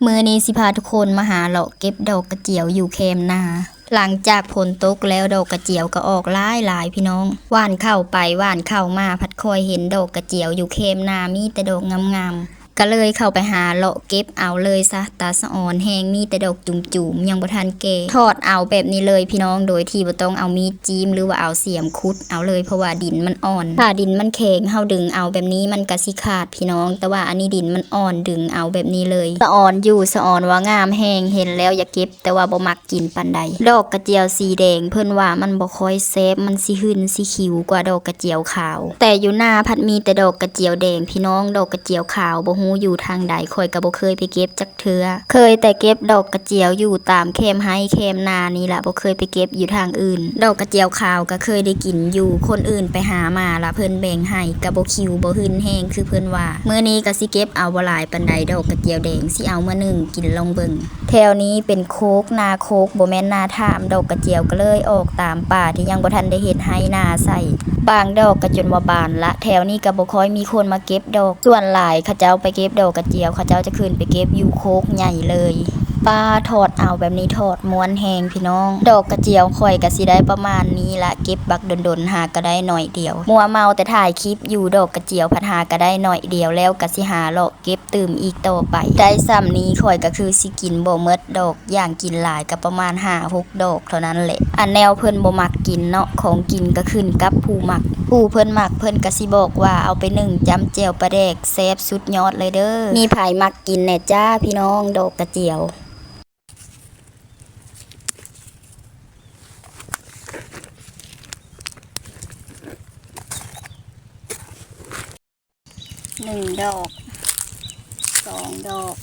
ມື້ນີ້ຊິພາທຸກຄົນມາຫາເລາະເກັບດອກກະຈຽວຢູ່ແຄມນາ. ຫຼັງຈາກຝົນຕົກແລ້ວ ດອກກະຈຽວກໍອອກຫຼາຍໆ ພີ່ນ້ອງ. ຫວ່ານເຂົ້າໄປຫວ່ານເຂົ້າມາ ພັດຄ່ອຍເຫັນດອກກະຈຽວຢູ່ແຄມນາ ມີແຕ່ດອກງາມໆ ກໍເລີຍເຂົ້າໄປຫາເລາະເກັບເອົາເລີຍຊະ. ຕາສະອອນແຮງ ມີແຕ່ດອກຈຸ່ມໆ ຍັງບໍ່ທັນແກ່. ຖອດເອົາແບບນີ້ເລີຍ ພີ່ນ້ອງ ໂດຍທີ່ບໍ່ຕ້ອງເອົາມີດຈີ້ມ ຫຼືວ່າເອົາສຽມຂຸດເອົາເລີຍ ເພາະວ່າດິນມັນອ່ອນ. ຖ້າດິນມັນແຂງ ເຮົາດຶງເອົາແບບນີ້ມັນກໍຊິຂາດ ພີ່ນ້ອງ, ແຕ່ວ່າອັນນີ້ດິນມັນອ່ອນ ດຶງເອົາແບບນີ້ເລີຍ. ສະອອນຢູ່ ສະອອນວ່າງາມແຮງ ເຫັນແລ້ວຢາກເກັບ ແຕ່ວ່າບໍ່ມັກກິນປານໃດ. ດອກກະຈຽວສີແດງ ເພິ່ນວ່າມັນບໍ່ຄ່ອຍແຊບ ມັນຊິຫຶ່ນຊິຂິວກວ່າດອກກະຈຽວຂາວ, ແຕ່ຢູ່ນາພັດມີແຕ່ດອກກະຈຽວແດງ ພີ່ນ້ອງ. ດອກກະຈຽວຂາວບໍ່ຮູ້ຢູ່ທາງໃດ ຂ້ອຍກໍບໍ່ເຄີຍໄປເກັບຈັກເທື່ອ. ເຄີຍແຕ່ເກັບດອກກະຈຽວຢູ່ຕາມແຄມໄຮ່ແຄມນານີ້ລະ ບໍ່ເຄີຍໄປເກັບຢູ່ທາງອື່ນ. ດອກກະຈຽວຂາວກໍເຄີຍໄດ້ກິນຢູ່ ຄົນອື່ນໄປຫາມາລະເພິ່ນແບ່ງໃຫ້ ກໍບໍ່ຂິວບໍ່ຫຶ່ນແຮງຄືເພິ່ນວ່າ. ມື້ນີ້ກໍຊິເກັບເອົາບໍ່ຫຼາຍປານໃດ ດອກກະຈຽວແດງ ຊິເອົາມາໜຶ້ງກິນລອງເບິ່ງ. ແຖວນີ້ເປັນໂຄກ ນາໂຄກ ບໍ່ແມ່ນນາຖ້ຳ ດອກກະຈຽວກໍເລີຍອອກຕາມປ່າທີ່ຍັງບໍ່ທັນໄດ້ເຮັດໄຮ່ນາໃສ່. ບາງດອກກໍຈົນວ່າບານລະ. ແຖວນີ້ກໍບໍ່ຄ່ອຍມີຄົນມາເກັບດອກ ສ່ວນຫຼາຍເຂົາເຈົ້າໄປເກັບດອກກະຈຽວ ເຂົາເຈົ້າຈະຂຶ້ນໄປເກັບຢູ່ໂຄກໃຫຍ່ເລີຍ. ປ້າ ຖອດເອົາແບບນີ້ ຖອດມ່ວນແຮງ ພີ່ນ້ອງ. ດອກກະຈຽວຂ້ອຍກໍຊິໄດ້ປະມານນີ້ລະ ເກັບບັກດົນໆ ຫາກໍໄດ້ໜ້ອຍດຽວ. ມົວເມົາແຕ່ຖ່າຍຄລິບຢູ່ ດອກກະຈຽວພັດຫາກໍໄດ້ໜ້ອຍດຽວ ແລ້ວກໍຊິຫາເລາະ ເກັບຕື່ມອີກຕໍ່ໄປ. ໄດ້ສ່ຳນີ້ຂ້ອຍກໍຄືຊິກິນບໍ່ໝົດດອກ ຢ່າງກິນຫຼາຍກໍປະມານຫ້າຫົກດອກເທົ່ານັ້ນແຫຼະ. ອັນແນວເພິ່ນບໍ່ມັກກິນເນາະ ຂອງກິນກໍຂຶ້ນກັບຜູ້ມັກ. ຜູ້ເພິ່ນມັກເພິ່ນກໍຊິບອກວ່າ ເອົາໄປໜຶ້ງຈ້ຳແຈ່ວປາແດກ ແຊບສຸດຍອດເລີຍເດີ້. ມີໃຜມັກກິນແດ່ຈ້າ ພີ່ນ້ອງ ດອກກະຈຽວ? ໜຶ່ງດອກ ສອງດອກ